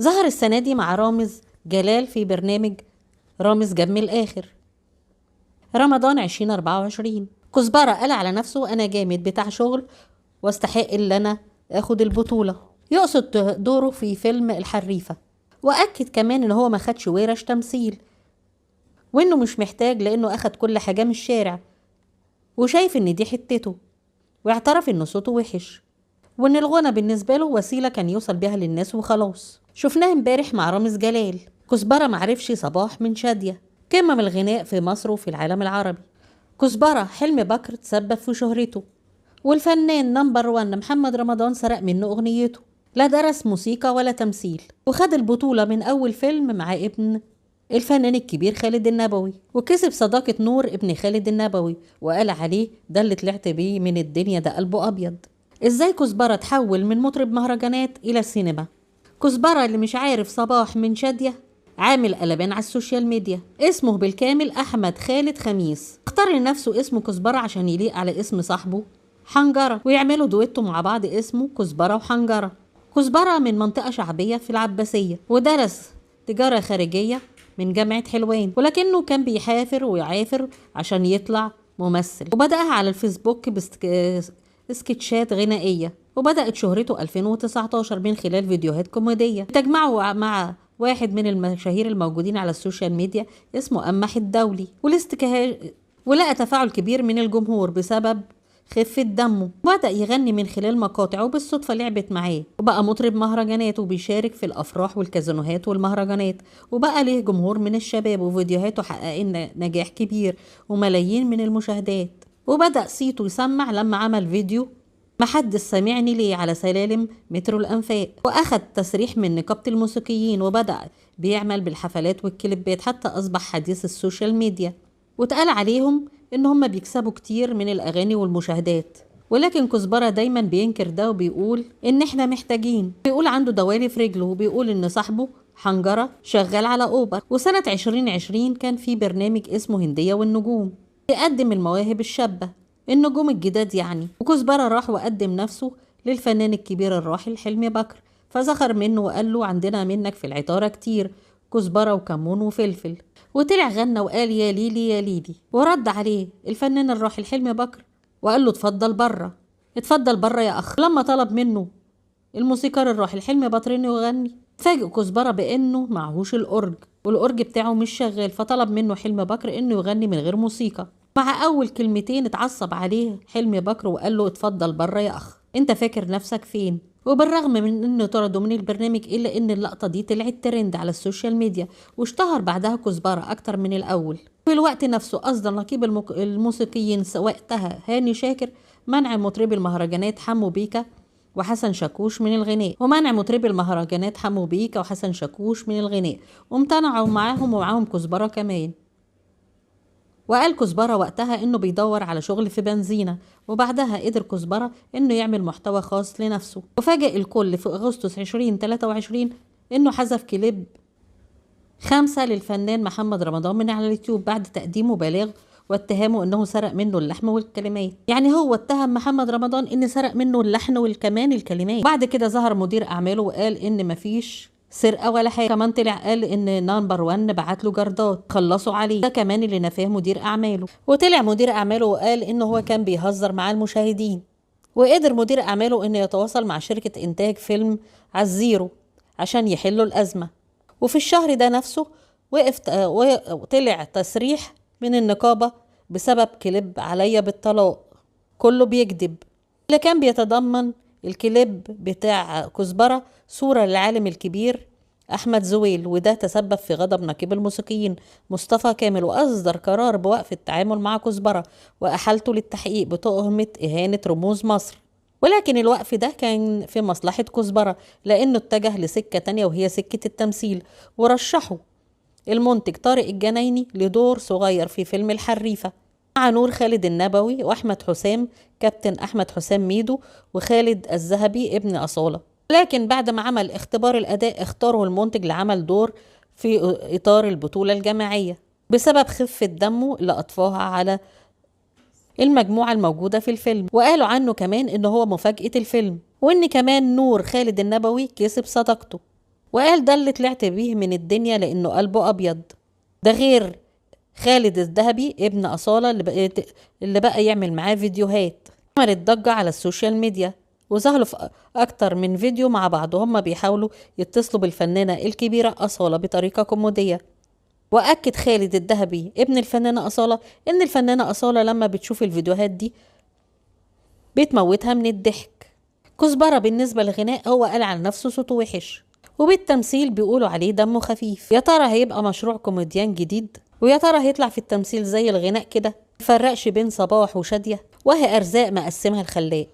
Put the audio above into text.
ظهر السنة دي مع رامز جلال في برنامج رامز جاب من الآخر. رمضان 2024 كزبرة قال على نفسه أنا جامد بتاع شغل واستحق اللي أنا أخد البطولة، يقصد دوره في فيلم الحريفة. وأكد كمان إن هو ما خدش ورش تمثيل وإنه مش محتاج لأنه أخد كل حاجة من الشارع، وشايف إن دي حتته، واعترف إن صوته وحش وإن الغنى بالنسبة له وسيلة كان يوصل بيها للناس وخلاص. شفناه امبارح مع رامز جلال. كزبرة معرفش صباح من شادية، قمة من الغناء في مصر وفي العالم العربي. كزبرة حلمي بكر تسبب في شهرته، والفنان number 1 محمد رمضان سرق منه أغنيته. لا درس موسيقى ولا تمثيل، وخد البطولة من أول فيلم مع ابن الفنان الكبير خالد النبوي، وكسب صداقة نور ابن خالد النبوي وقال عليه ده اللي طلعت بيه من الدنيا، ده قلبه أبيض. إزاي كزبرة تحول من مطرب مهرجانات إلى سينما؟ كزبرة اللي مش عارف صباح من شادية عامل قلبان على ال social media. اسمه بالكامل أحمد خالد خميس، اختار لنفسه اسمه كزبرة عشان يليق على اسم صاحبه حنجرة، ويعملوا دويتو مع بعض اسمه كزبرة وحنجرة. كزبرة من منطقة شعبية في العباسية، ودرس تجارة خارجية من جامعة حلوان، ولكنه كان بيحافر ويعافر عشان يطلع ممثل، وبدأها على الفيسبوك بسكتشات غنائية، وبدأت شهرته 2019 من خلال فيديوهات كوميدية تجمعه مع واحد من المشاهير الموجودين على ال social media اسمه أمح الدولي، ولقى تفاعل كبير من الجمهور بسبب خفة دمه. بدأ يغني من خلال مقاطعه، وبالصدفة لعبت معاه، وبقى مطرب مهرجانات وبيشارك في الأفراح والكازينوهات والمهرجانات، وبقى له جمهور من الشباب، وفيديوهاته حققت نجاح كبير وملايين من المشاهدات. وبدأ صيته يسمع لما عمل فيديو محدش سامعني ليه على سلالم مترو الأنفاق، وأخد تسريح من نقابة الموسيقيين، وبدأ بيعمل بالحفلات والكليبات حتى أصبح حديث ال social media. واتقال عليهم إن هم بيكسبوا كتير من الأغاني والمشاهدات، ولكن كزبرة دايما بينكر ده وبيقول إن إحنا محتاجين، بيقول عنده دوالي في رجله، وبيقول إن صاحبه حنجرة شغال على أوبر. وسنة 2020 كان في برنامج اسمه هندية والنجوم يقدم المواهب الشابة، النجوم الجداد يعني، وكزبرة راح وقدم نفسه للفنان الكبير الراحل حلمي بكر، فزخر منه وقال له عندنا منك في العطارة كتير، كزبرة وكمون وفلفل. وطلع غنى وقال يا ليلي يا ليلي، ورد عليه الفنان الراحل حلمي بكر وقال له اتفضل بره، اتفضل بره يا أخ. لما طلب منه الموسيقار الراحل حلمي بكر انه يغني، فاجئ كزبرة بانه معهوش الأورج والأورج بتاعه مش شغال، فطلب منه حلمي بكر انه يغني من غير موسيقى. مع أول كلمتين اتعصب عليه حلمي بكر وقال له اتفضل بره يا أخ، انت فاكر نفسك فين؟ وبالرغم من انه طردوا من البرنامج الا ان اللقطة دي طلعت ترند على ال social media، واشتهر بعدها كزبرة اكتر من الاول. في الوقت نفسه اصدر نقيب الموسيقيين وقتها هاني شاكر منع مطربي المهرجانات حمو بيكا وحسن شاكوش من الغناء، ومنع مطربي المهرجانات حمو بيكا وحسن شاكوش من الغناء، وامتنعوا معاهم ومعاهم كزبرة كمان. وقال كزبرة وقتها انه بيدور على شغل في بنزينة، وبعدها قدر كزبرة انه يعمل محتوى خاص لنفسه. وفاجئ الكل في اغسطس 2023 انه حذف كليب 5 للفنان محمد رمضان من على اليوتيوب بعد تقديمه بلاغ واتهامه انه سرق منه اللحن والكلمات. يعني هو اتهم محمد رمضان ان سرق منه اللحن والكمان الكلمات. بعد كده ظهر مدير اعماله وقال ان مفيش سرقه ولا حاجه، كمان طلع قال ان number 1 بعت له جردات خلصوا عليه، ده كمان اللي نفاه مدير اعماله. وطلع مدير اعماله وقال ان هو كان بيهزر مع المشاهدين. وقدر مدير اعماله انه يتواصل مع شركه انتاج فيلم عالزيرو عشان يحلوا الازمه. وفي الشهر ده نفسه وقف وطلع تصريح من النقابه بسبب كليب عليا بالطلاق كله بيكذب، اللي كان بيتضمن الكليب بتاع كزبرة صورة للعالم الكبير أحمد زويل، وده تسبب في غضب نقيب الموسيقيين مصطفى كامل، وأصدر قرار بوقف التعامل مع كزبرة وأحالته للتحقيق بتهمة إهانة رموز مصر. ولكن الوقف ده كان في مصلحة كزبرة لأنه اتجه لسكة تانية وهي سكة التمثيل، ورشحه المنتج طارق الجنايني لدور صغير في فيلم الحريفة مع نور خالد النبوي وأحمد حسام كابتن أحمد حسام ميدو وخالد الذهبي ابن أصالة. لكن بعد ما عمل اختبار الأداء اختاره المنتج لعمل دور في إطار البطولة الجماعية بسبب خفة دمه اللي أطفاها على المجموعة الموجودة في الفيلم. وقالوا عنه كمان إن هو مفاجأة الفيلم، وإن كمان نور خالد النبوي كسب صداقته. وقال ده اللي طلعت بيه من الدنيا لأنه قلبه أبيض. ده غير خالد الذهبي ابن أصالة اللي بقى يعمل معاه فيديوهات عملت ضجة على السوشيال ميديا، وظهروا في أكتر من فيديو مع بعض وهم بيحاولوا يتصلوا بالفنانة الكبيرة أصالة بطريقة كوميدية. وأكد خالد الذهبي ابن الفنانة أصالة إن الفنانة أصالة لما بتشوف الفيديوهات دي بتموتها من الضحك. كزبرة بالنسبة للغناء هو قال على نفسه صوته وحش، وبالتمثيل بيقولوا عليه دمه خفيف. يا ترى هيبقى مشروع كوميديان جديد؟ ويا ترى هيطلع في التمثيل زي الغناء كده؟ مفرقش بين صباح وشادية، وهي أرزاق مقسمها الخلاق.